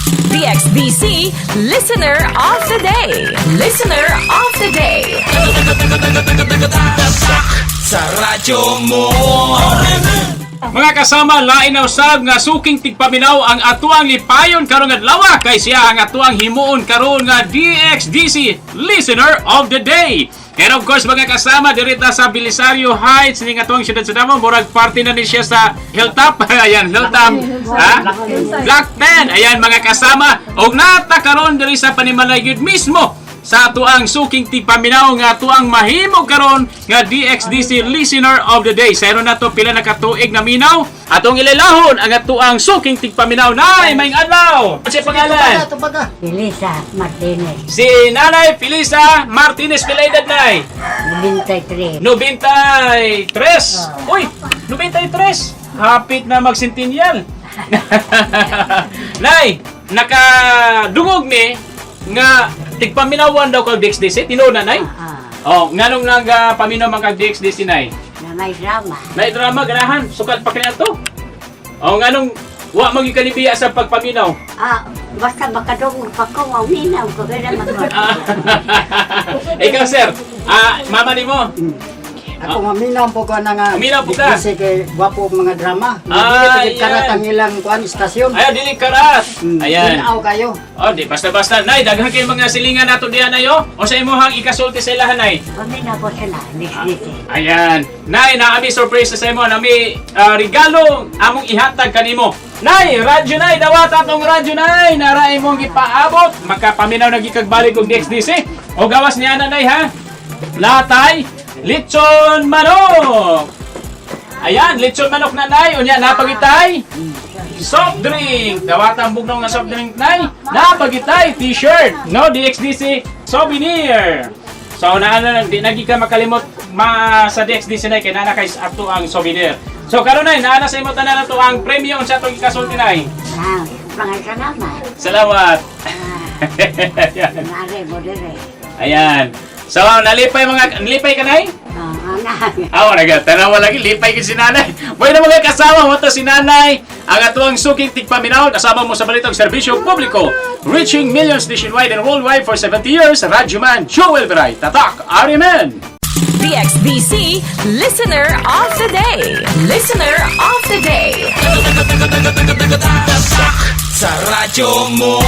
DXDC Listener of the Day. Listener of the Day. Sa radyo mo. Mga kasama, lain na usab nga suking tigpaminaw ang atuang lipayon karong adlaw kay siya ang atuang himuon karon nga DXDC Listener of the Day. And of course, mga kasama, dirita sa Belisario Heights ning atuang siyudad sa Davao, murag party na ni siya sa Hilltop. Ayan, Hilltop. Ha? Block 10. Ayan, mga kasama, og nata karon diri sa panimalay gyud mismo sa atuang suking tigpaminaw nga atuang mahimo karon nga DXDC Listener of the Day. Sayro na to pila na katuig na minaw. Atong ililahon ang atuang suking tigpaminaw. Nay, maayong adlaw. Ano siya pangalan? Tubaga. Elisa Martinez. Si Nanay Felisa Martinez. Pila edad, Nay? 93. 93. Uy, 93. Hapit na mag-centennial. Nay, nakadungog mi nga tigpaminawan daw kag DXDC. Tinuod na, Nay? Ah, Oh, nganong nagapaminaw man kag DXDC, Nay? Na may drama. Nay, drama ganahan, sukad pa kaniya to. Oh, nganong wa man gyud kanibiya sa pagpaminaw? Ah, basta makadungog pa ko, maminaw ko, kaya naman. Ah, ikaw, sir, ah, mama nimo. Ako maminaw po ko na nga. Maminaw po ka? Kasi kay gwapo ang mga drama. Ah, Dili karat yan. ang ilang kuan istasyon. Ayan, dili karat. Ayan. Minaw kayo. Oh, di basta-basta. Nay, daghan kay mga silingan nato diyan ayo. O sa imuhang ikasulti sa ilahan, Nay? Maminaw ko sila, disdisi. Ayan. Nay, naami surprise sa imo, nami ah, regalo among ihatag kanimo. Nay, radyo, Nay, dawata tong radyo, Nay. Nara imong gipaabot. Makapaminaw na gikagbalik og DXDC. O gawas niya na, Nay, ha. Latay, litson manok. Ayan, litson manok na, Nay. Unya napagitay. Soft drink. Dawata ang bugnaw nga soft drink, Nay. Napagitay t-shirt, no DXDC souvenir. So na na di nagi ka makalimot ma sa DXDC, Nay, kay nana kay ato ang souvenir. So karon, Nay, naa na sa imo tanan ato ang premyo sa atong ikasulti, Nay. Ah, mga salamat. Salamat. Ah, Ayan. mare mo dire. Ayan. So nalipay mga nalipay ka, Nay? Ah, anak. Aw, naga, tanawa lagi, lipay kid si Nanay. Bueno, mga kasama mo to si Nanay, ang atuang suking tigpaminaw, kasama mo sa balitang serbisyo publiko, reaching millions nationwide and worldwide for 70 years, Radyoman Joel Veray, Tatak, Ariman! DXDC Listener of the Day. Listener of the Day. Sa radyo mo.